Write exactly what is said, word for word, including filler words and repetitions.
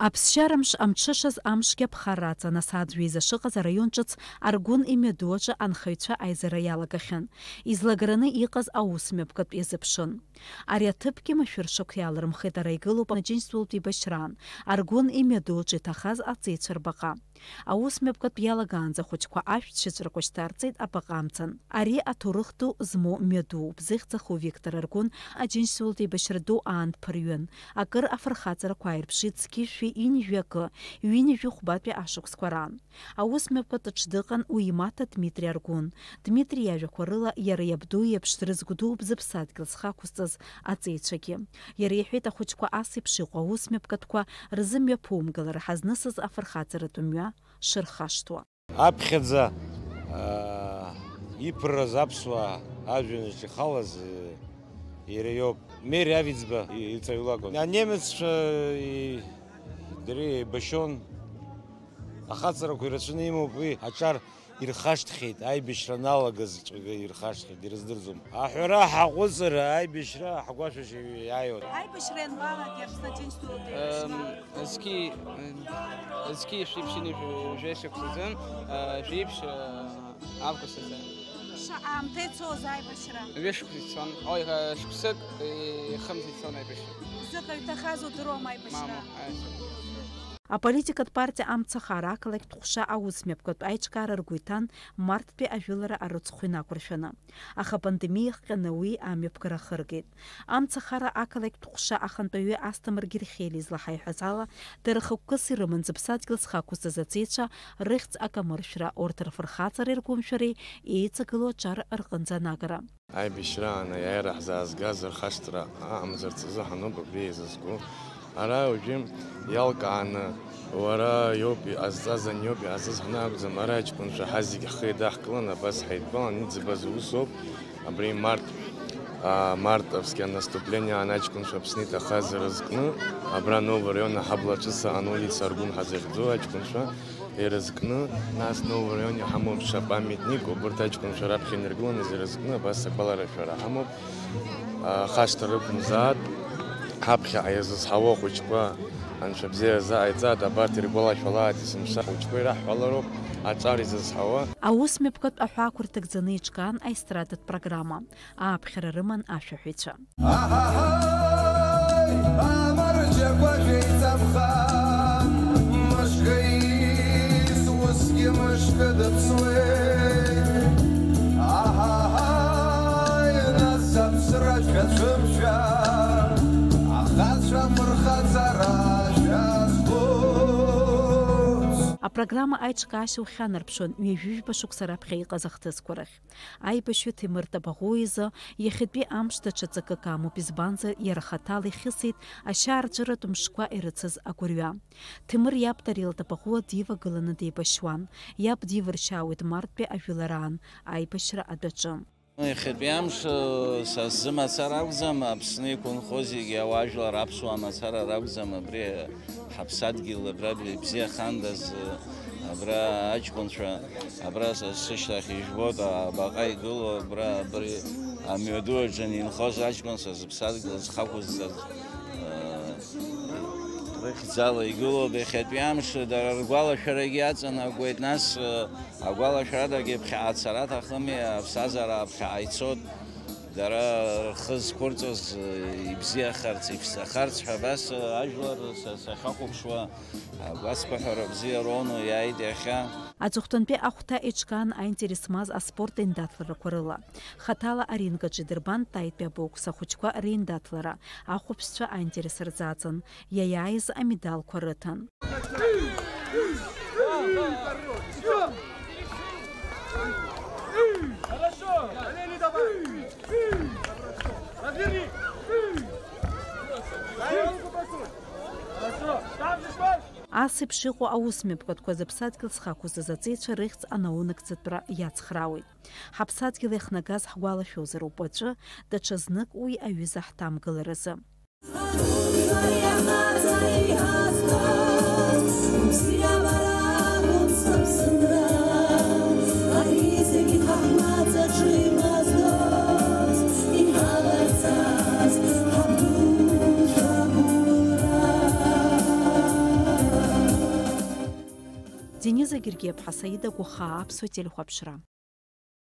Аԥсшьарамш амҽышаз амшгьы аԥхарра аҵан асааҭ жәеиза шыҟаз араион ҿыц Аргәын имҩаду аҿы анхаҩцәа аизара иалагахьан. Излагараны иҟаз аусмҩаԥгатә иазыԥшын. Ари аҭыԥгьы машәыршақә иаалырмхит, ара игылоуп аџьынџьтәылатә еибашьраан, Аргәын имҩаду аҿы иҭахаз аҵеицәа рбаҟа. Аусмҩаԥгатә иалагаанӡа ахәыҷқәа ашәҭшьыҵәрақәа шьҭарҵеит абаҟа амцан. Ари аҭоурых ду змоу мҩадууп, зыхьӡ аху Виктор Аргәын аџьынџьтәылатә еибашьра ду аан дԥырҩын. Акыр афырхаҵарақәа ааирԥшит зқьи жәшәи ҩынҩажәи акы, ҩынҩажәи хәбатәи ашықәсқәа раан. Аусмҩаԥгатә аҿы дыҟан уи имаҭа Дмитри Аргәын. Дмитри иажәақәа рыла, иара иабду иеиԥш дрызгәдууп зыԥсадгьыл зхы ақәызҵаз аҵеицәагьы. Иара иҳәеит, ахәыҷқәа ас еиԥш иҟоу аусмҩаԥгатәқәа рзымҩаԥумгалара ҳазнысыз афырхаҵаратә мҩа шырхашҭуа. Аԥхьаӡа, аа, иԥырраз аԥсуаа ажәҩанаҿ ихалаз, э, иара иоуп. Мери Авиӡба и-, иҵаҩ лакәын. Анемеццәа и-, дара еибашьон. Ахаҵарақәа ирацәаны имоуп уи. Аҿар ирхашҭхьеит, аибашьра аналагаз ҵәага ирхашҭхьеит, ирыздырӡом. Аҳәара ҳаҟәыҵыр, аибашьра ҳгәашәашьа иааиуан. Аибашьра ианбалак Аԥсны Аџьынџьтәылатәи еибашьра? Ем, зқьи, ем, зқьи шәиԥшьыни жәа-, жәаҩа шықәсазы, а, жәиԥшь, а, август азы. Шаҟа аамҭа ицоз аибашьра? Ҩышықәса ицон. Ой, а, шықәсык, е, хымз ицон аибашьра. Зыҟаҩ ҭахаз удыруама аибашьра? Мамоу, аиаша. Аполитикатә партиа Амцахара ақалақьтә ҟәша аусмҩаԥгатә аиҿкаара ргәы иҭан марттәи ажәылара арыцхә инақәыршәаны. Аха апандемиа иахҟьаны уи амҩаԥгара ахыргеит. Амцахара ақалақьтә ҟәша ахантәаҩы Асҭамыр Герхелиа излаҳаиҳәаз ала, дара хықәкыс ирыман зыԥсадгьыл зхы ақәызҵаз аҵеицәа рыхьӡ акамыршәра, урҭ рфырхаҵареи ргәымшәареи еиҵагылоу аҿар рҟынӡа анагара. Аибашьраан аиааира ҳзаазгаз рхашҭра аҟамзарц азы ҳаноуп абри еизызго. Ара уажәы иалкааны, уара иоуп иҟазҵаз, ани иоуп иҟазҵаз ҳәа акәӡам, ара аҷкәынцәа ҳазегь ҳхы еидаҳкыланы абас ҳаидтәалан иӡбаз усоуп. Абри март, а, мартовское наступление аан аҷкәынцәа Аԥсны иҭахаз ирызкны, абра Новый район аҳабла ҿыц аан улица Аргәын ҳазыхьӡо аҷкәынцәа ирызкны, нас Новый район иҳамоуп ԥшьа памятник, убырҭ аҷкәынцәа раԥхьа инаргыланы ирызкны, абас агәаларшәара ҳамоуп. А, хашҭра рықәымзаат, ҳаԥхьаҟа иазызҳауа ахәыҷқәа, Анцәа бзиа рзааиҵааит, абарҭ иргәалашәалааит есымша ахәыҷқәа ираҳҳәалароуп аҿар изызҳауа. Аусмҩаԥгатә аҳәаақәа рҭагӡаны иҿкаан аестрадатә программа. Ааԥхьара рыман ашәаҳәаҩцәа. Аҳаҳаи, амарџьақәа шәеиҵамхан, мышкы ииз, усгьы мышкы дыԥсуеит. Аҳаҳаи, нас аԥсра шәацәымшәан, ахацәа фырхаҵара шәазхәыц. Апрограмма аиҿкаашьа ухьанарԥшуан ҩажәижәба шықәса раԥхьа иҟаз ахҭысқәа рахь. Аибашьҩы Ҭемыр Табаӷәуа изы иахьатәи амш даҽа ҵакык амоуп, избанзар, иара хаҭала ихьысит ашьаарҵәыратә мшқәа ирыцыз агәырҩа. Ҭемыр иаб Тариал Табаӷәуа дивагыланы деибашьуан. Иаб дивыршьаауеит марттәи ажәылараан аибашьра адәаҿы. Иахьатәи амш, э, са сзы мацара акәӡам, Аԥсны иқәынхо зегьы ауаажәлар аԥсуаа мацара ракәӡам, абри ҳаԥсадгьыл абра бзиахандаз, абра аҷкәынцәа, абра са сышьҭахь ижәбоит, абаҟа игылоу, абра абри амҩаду аҿы инхоз аҷкәын са сыԥсадгьыл зхақәызҵаз, рыхьӡала игылоуп. Иахьатәи амш дара ргәалашәарагьы аҵанакуеит, нас, агәалашәарадагьы ԥхьаҟа ацара аҭахыми, аԥсҭазаара ԥхьаҟа ицоит. Дара рхы зқәырҵоз, ибзиахарц, иԥсахарц ҳәа абас ажәлар са сахьахәаԥшуа, агәацқәа ҳәара бзиа роуны иааит иахьа. Аҵыхәтәантәи ахәҭа еиҿкаан аинтерес змаз аспорт еиндаҭларақәа рыла. Хаҭала аринг аҿы идырбан Таитәи абокс ахәыҷқәа реиндаҭлара, ахәаԥшцәа аинтерес рзаҵан, иаиааиз амедалқәа рыҭан. Ас еиԥш иҟоу аусмҩаԥгатәқәа зыԥсадгьыл зхы ақәызҵаз аҵеицәа рыхьӡ анаунагӡатәра иацхраауеит. Ҳаԥсадгьыл иахнагаз ҳгәалашәозароуп уаҵәы, даҽа знык уи аҩыза ҳҭамгыларазы. Дениза Гергиаԥҳа, Саида Гәахаа, Аԥсуа телехәаԥшра.